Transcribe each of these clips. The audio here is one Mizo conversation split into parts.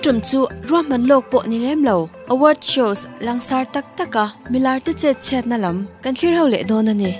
Tun tum chu ruahman lawk pawh ni lem lo, award shows langsar tak taka milar te chet chhiatna lam kan thlir ho leh dawn a ni.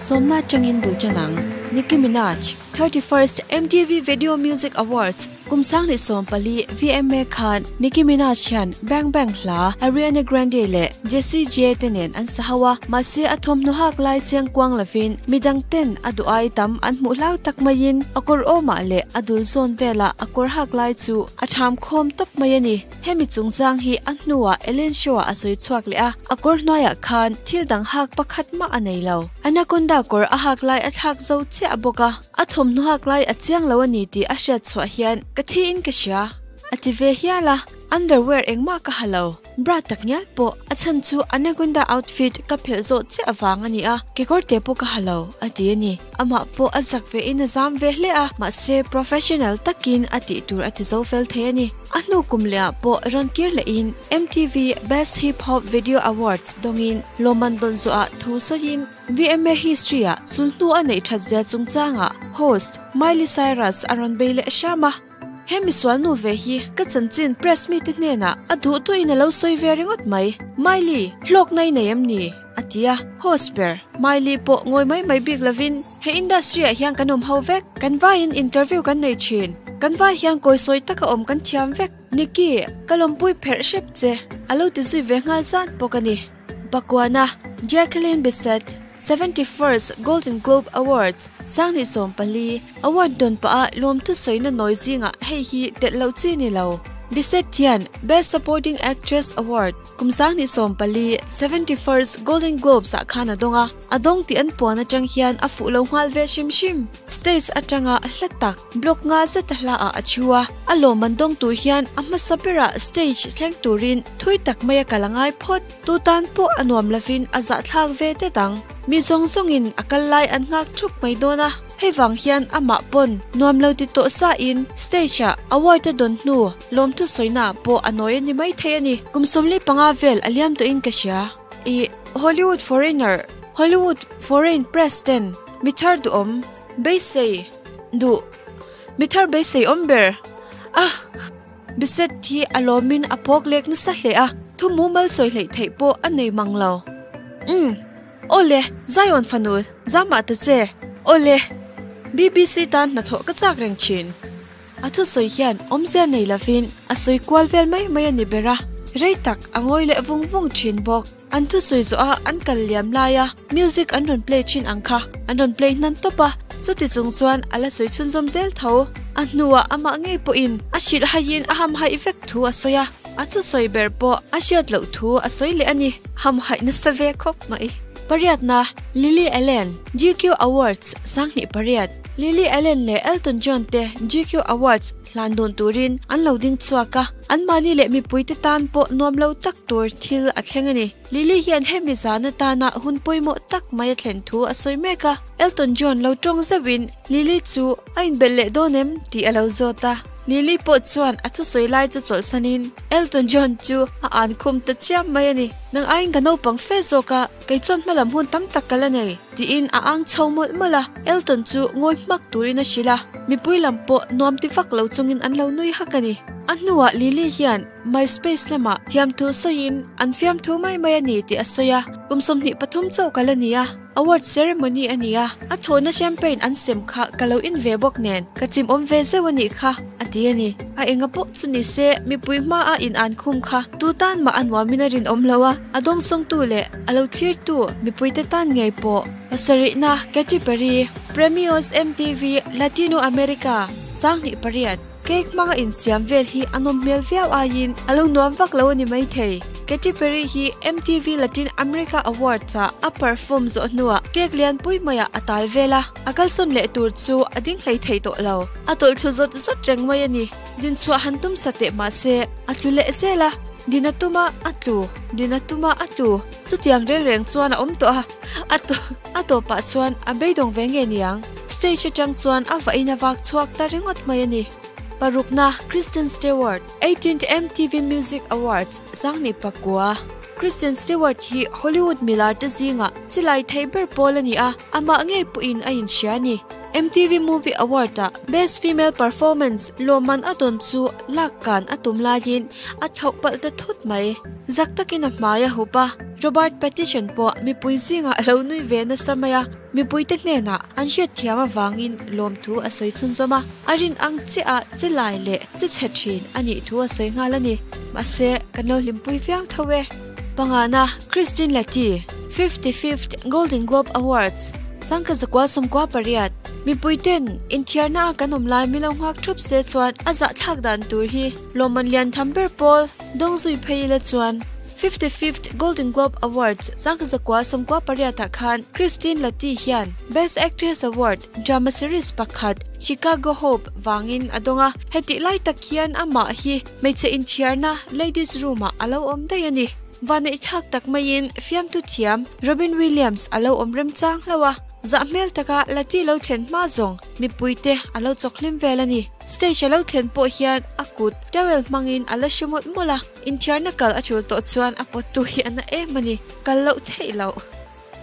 Sawmna atangin bul tan ang, Nicki Minaj, 31st MTV Video Music Awards, Kum 2014 VMA khan Nicki Minaj hian Bang Bang hla Ariana Grande leh Jessie J te nen an sa ho a, mahse a thawmhnaw hak lai chiang kuang lovin midang ten a duh ai tam an hmuh hlau tak maiin a kawr awmah leh a dul zawn velah a kawr hak lai chu a tham khawm tawp mai a ni. Hemi chungchang hi a hnuah Ellen Show-ah a sawi chhuak leh a, a kawr hnuaiah khan thil dang hak pakhat mah a nei lo. Anaconda kawr a hak lai a thlak zo chiah bawk a. A thawmhnaw hak lai a chiang lo a ni tih a hriat chhuah hian ka thi in ka hria. A ti ve hial a, underwear engmah ka ha lo. Bra tak ngial pawh a chhan chu Anaconda outfit ka phelh zawh chiah avang a ni a, kekawr te pawh ka ha lo, a ti a ni. Amah pawh a zak ve in a zam ve hle a, mahse professional takin a tih tur a ti zo fel thei a ni. A hnu kum leh ah pawh rawn kir leh in MTV Best Hip Hop Video Awards dawngin lawmman dawn zawhah thu sawiin, VMA history ah sulhnu a neih that zia chungchangah host Miley Cyrus a rawn bei leh hram a. He misual nu ve hi ka chanchin press mite hnenah a duh duhin a lo sawi ve ringawt mai. Miley, hlawkna i nei em ni? a ti a. Host ber Miley pawh ngawi mai mai bik lovin, He industry ah hian kan awm ho vek, kan vaiin interview kan nei thin, kan vai hian kawisawi taka awm kan thiam vek. Nikki, ka lawmpui pherh hrep che, a lo ti zui ve nghal zat bawk a ni. Pakuana, Jacqueline Bisset, 71st Golden Globe Awards, 2014, award dawn pah a lawmthu sawina nawi zingah hei hi telh loh chi ni lo. Bisset hian Best Supporting Actress Award kum 2014, 71st Golden Globes ah khan a dawng a, a dawng tih an puan atang hian a fuh lo nghal ve hrim hrim. Stage atanga hla tak, block nga zet a hla ah a thu a, a lawm an dawng tur hian a hmasa berah stage thleng turin thui tak mai a kal a ngai phawt. Tu tan pawh a nuam lovin a zahthlak ve det ang. Mi zawng zawngin a kal lai an nghak thup mai dawn a, hei vang hian amah pawn nuam lo ti tawh sain stage ah award a dawn hnu lawmthu sawina ah pawh a nawi a ni mai thei a ni. Kum 45 vel a liam tawhin ka hria. I Hollywood Foreigner, Hollywood Foreign Press ten mi thar duhawm beisei duh mi thar beisei awm ber a. Biset hi a lawmin a phawk lek nasa hle a, thu mumal sawi hleih theih pawh a nei mang lo. Umm. Awle, Zion fanu, zamah ta che. Awle. BBC tan hnathawh ka chak reng thin. A thusawi hian awmzia nei lovin a sawi kual vel mai mai a ni ber a, rei tak a ngawi leh vung vung thin bawk. An thusawi zawh a an kal liam lai a, music an rawn play thin ang kha an rawn play hnan tawp a, chuti chung chuan a la sawi chhunzawm zel tho. A hnuah amah ngei pawhin a hrilh haiin a hamhaih vek thu a sawi a, a thusawi ber pawh a hriat loh thu a sawi leh a ni. Hamhaih nasa ve khawp mai. Pariatna, Lily Allen, GQ Awards, 2008, Lily Allen leh Elton John te GQ Awards hlan dun turin an lo ding chhuak a, anmahni leh mipuite tan pawh nuam lo tak tur thil a thleng a ni. Lily hian hemi zan atana hun pawimawh tak mai a thlen thu a sawi mek a, Elton John lo tawng zeuhin Lily chu a inbelh leh dawn em tih a lo zawt a, Lily pawh chuan a thusawi lai chu chawlhsanin Elton John chu a an khum ta chiam mai a ni. Nang aiin ka naupang fe zawk a, kei chuan hmalam hun tam tak ka la nei, tiin a ang chho mawlh mawlh a, Elton chu ngawi hmak turin a hrilh a, mipui lam pawh nuam ti vak lo chungin an lo nui hak a ni. A hnuah Lily hian MySpace lamah thiamthu sawiin an fiamthu mai mai a ni tih a sawi a, kum 23 chauh ka la ni a, award ceremony a ni a, a thawhna champagne an sem kha ka lo in ve bawk nen ka chimawm ve zeuh a nih kha, a ti a ni. A enga pawh chu ni se, mipui hmaa in an khum kha tu tan mah a nuamin a rinawm lo a, a dawngsawngtu leh a lo thlirtu mipuite tan ngei pawh. Pasarihna, Katy Perry, Premios MTV Latino America, 2008. Cake hmanga insiam vel hi a nawm hmel viau aiin a lo nuam vak lo a ni maithei. Katy Perry hi MTV Latin America Awards ah a perform zawh hnuah cake lianpui maiah a tal vel a, a kalsawn leh tur chu a ding hlei thei tawh lo. A tawlh thlu zawt zawt reng mai a ni. Dinchhuah han tum sa teh mahse a tlu leh zel a, din a tum a, a tlu, din a tum a, a tlu. Chutiang reng reng chuan a awm tawh a, a a tawpah chuan a beidawng ve nge niang. Stage atang chuan a vahin a vak chhuak ta ringawt mai a ni. Parukna, Kristen Stewart, 18th MTV Music Awards, 2009. Kristen Stewart hi Hollywood milar te zinga chilai thei ber pawl a ni a, amah ngei pawhin a inhria a ni. MTV Movie Award-a Best Female Performance lawmman a dawn chu lak kan a tum laiin a thlauh palh ta thut mai. Zak takin a hmai a hup a, Robert Pattinson pawh mipui zingah a lo nui ve nasa mai a, mipuite hnenah an hriatthiam avangin lawmthu a sawi chhunzawm a, a rin ang chiah a che lai leh che chhe thin a nih thu a sawi nghal a ni. Mahse, kan lo hlimpui viau tho e. Pangana, Christine Letty, 55th Golden Globe Awards, Sangka zakua sawmkua pariat, Mipui ten inthiarna a kan awm lai milo nghak thup se chuan a zahthlak dan tur hi lawmman lian tham ber pawl dawng zui phei ila chuan 55th Golden Globe Awards Sangka zakua sawmkua pariat ah khan Christine Letty hian Best Actress Award Drama Series pakhat Chicago Hope vangin a dawng a, hetih lai tak hian amah hi Hmeichhe inthiarna ladies room ah a lo awm daih a ni. Vanneih thlak tak maiin fiamtu thiam Robin Williams a lo awm remchang hlauh a, zah hmel taka Lati lo thlen hma zawng mipuite a lo chawk hlim vel a ni. Stage a lo thlen pawh hian a kut towel hmangin a la hre mawlh mawlh a, inthiarna kal a tul tawh chuan a pawttu hi a na em a ni, kal loh theih loh.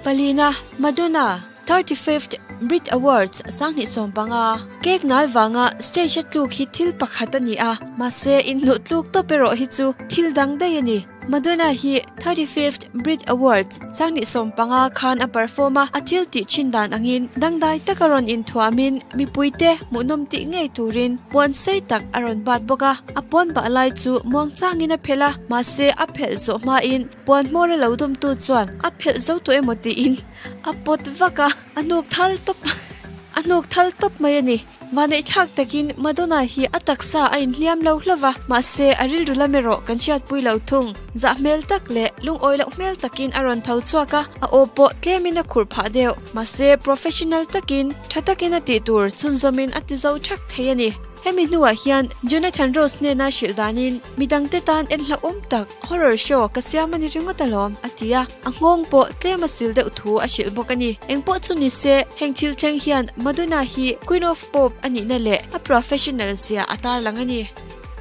Palina, Madonna, 35th Brit Awards 2015, Cake nal vanga stage a tluk hi thil pakhat a ni a, mahse inhnuh tluk tawp erawh hi chu thil dang daih a ni. Madonna hi 35th Brit Awards 2015 khan a perform a, a thil tih thin dan angin dangdai taka rawn inthuamin mipuite hmuhnawm tih ngei turin puan sei tak a rawn bat bawk a, a puan bah lai chu muangchangin a phelh a, mahse a phelh zawh hmain Puan hmawr a lo dawmtu chuan a phelh zo tawh emaw tiin a pawt vak a, a hnuk thal tawp a hnuk thal tawp mai a ni. Vaneihthlak takin Madonna hi a taksa a inhliam lo hlauh va, mahse a rilru lam erawh kan hriatpui lo thung. Zah hmel tak leh lungawi loh hmel takin a rawn tho chhuak a, a aw pawh tlemin a khurh phah deuh. Mahse professional takin tha takin a tih tur chhunzawmin a ti zo thak thei a ni. Hemi hnuah hian Jonathan Ross hnena hrilh danin midangte tan en hlauhawm tak horror show ka siam a ni ringawt alawm, a ti a, a nghawng pawh tlem a sil deuh thu a hrilh bawk a ni. Engpawh chu ni se, heng thil thleng hian Madonna hi Queen of Pop a nihna leh a professional zia a tarlang a ni.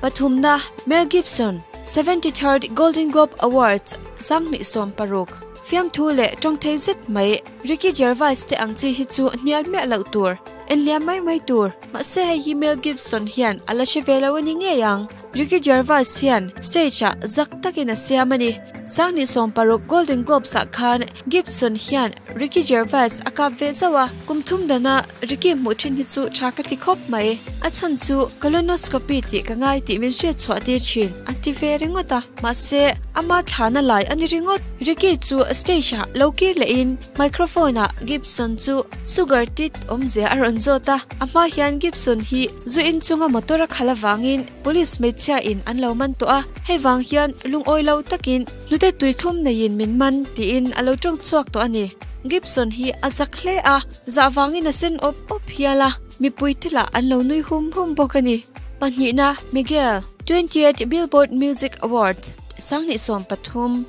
Pathumna, Mel Gibson, 73rd Golden Globe Awards, 2016, Fiamthu leh tawngthei zet mai Ricky Gervais te ang chi hi chu hnial miah loh tur, enliam mai mai tur. Mahse hei hi Mel Gibson hian a la hre ve lo a ni ngei ang. Ricky Gervais hian stage ah zak takin a siam a ni. 2016 Golden Globes ah khan Gibson hian Ricky Gervais a kap ve zauh a, kum thum dana Ricky hmuh thin hi chu tha ka ti khawp mai. A chhan chu colonoscopy tih ka ngai tih min hriat chhuah tir thin a ti ve ringawt a. Mahse ama thlana lai a ni ringawt. Ricky chu stage ah lo kir lehin Microphone ah Gibson chu sugar tit awmzia a rawn zawt a, a hma hian Gibson hi zu in chunga motor a khalh avangin police hmeichhia in an lo man tawh a, hei vang hian lungawi lo takin hnute tui thlum neiin min man tiin a lo tawng chhuak tawh a ni. Gibson hi a zak hle a, zah vangin a sen awp awp hial a, mipui te lah an lo nui hum hum bawk a ni. Pahnihna, Miguel, 20th Billboard Music Awards, 2013.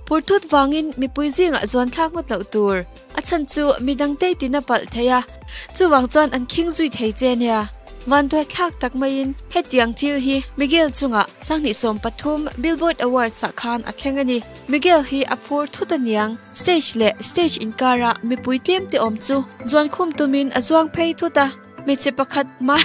Purthut vangin mipui zingah zuan thlak ngawt loh tur. A chhan chu midang te tina palh thei a, chuvang chuan an khing zui thei che nia. Vanduai thlak tak maiin hetiang thil hi Miguel chungah 2013 Billboard Awards ah khan a thleng a ni. Miguel hi a phur thut a niang. Stage leh stage inkara mipui tlem te awm chu zuan khum tumin a zuang phei thut a. Hmeichhe pakhat hmai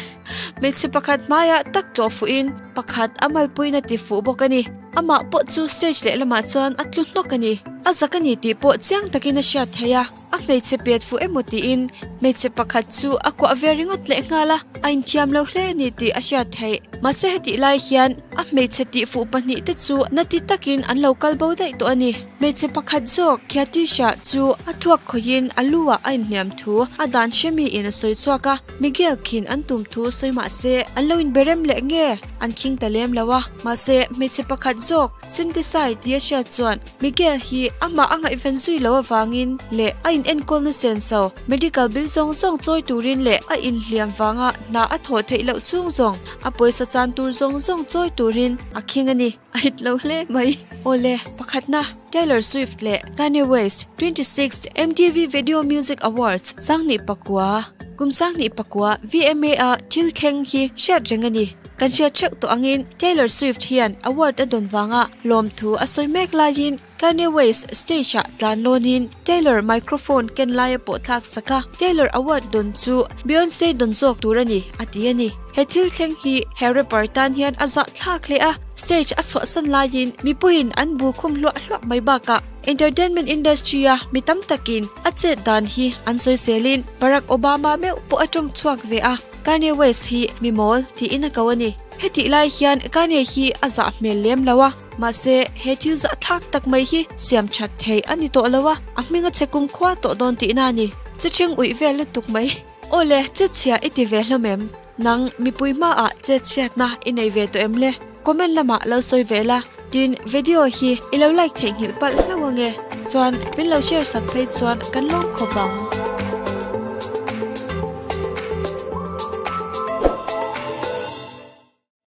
hmeichhe pakhat hmaiah tak tlawh fuhin pakhat a malpuiin a ti fuh bawk a ni. Amah pawh chu stage lehlamah chuan a tlu hnawk a ni. A zak a ni tih pawh chiang takin a hriat theih a, a hmeichhe pet fuh emaw tiin hmeichhe pakhat chu a kuah ve ringawt leh nghal a, a inthiam lo hle a ni tih a hriat theih. Mahse hetih lai hian a hmeichhe tih fuh pahnih te chu na ti takin an lo kal bo daih tawh a ni. Hmeichhe pakhat zawk Khiatisha chu a thuak khawihin a lu ah a inhliam thu a dan hremi in a sawi chhuak a, Miguel khin an tum thu sawi mah se an lo inberem leh nge an khing ta lem lo a. Mahse hmeichhe pakhat zawk Sindisai tia hriat chuan Miguel hi amah a ngaihven zui lo avangin leh a in enkawlna senso medical bill zawng zawng chawi turin leh a inhliam vanga hna a thawh theih loh chhung zawng a pawisa chan tur zawng zawng chawi turin a khing a ni. A hit lo hle mai. Awle, pakhatna, Taylor Swift leh Kanye West 26th MTV Video Music Awards 2009, kum 2009 VMA a thil thleng hi hriat reng a ni. Kan hriat theuh tawh angin Taylor Swift hian award a dawn vanga lawmthu a sawi mek laiin Kanye West stage ah tlan lawnin Taylor microphone ken laia pawh thlak sak a, Taylor award dawn chu Beyonce dawn zawk tur a ni, a ti a ni. He thil thleng hi he rapper tan hian a zah thlak hle a, stage a chhuahsan laiin mipuiin an bu khum hluah hluah mai bakah entertainment industry a mi tam takin a chet dan hi an sawiselin Barack Obama meuh pawh a tawng chhuak ve a, Kanye West hi mi mawl tiin a ko a ni. Hetih lai hian Kanye hi a zah hmel lem lo a. Mahse, he thil zahthlak tak mai hi siam that thei a ni tawh lo a, a hming a chhe kum khua tawh dawn tihna a ni. Che ṭhing uih vel lutuk mai. Aw le, che chhia i ti ve hlawm em? Nang, mipui hmaah che chhiatna i nei ve tawh em le? Comment lamah lo sawi ve la. Tin, video hi i lo like theihnghilh palh hlauh ange. Chuan, min lo share sak phei chuan kan lawm khawp ang.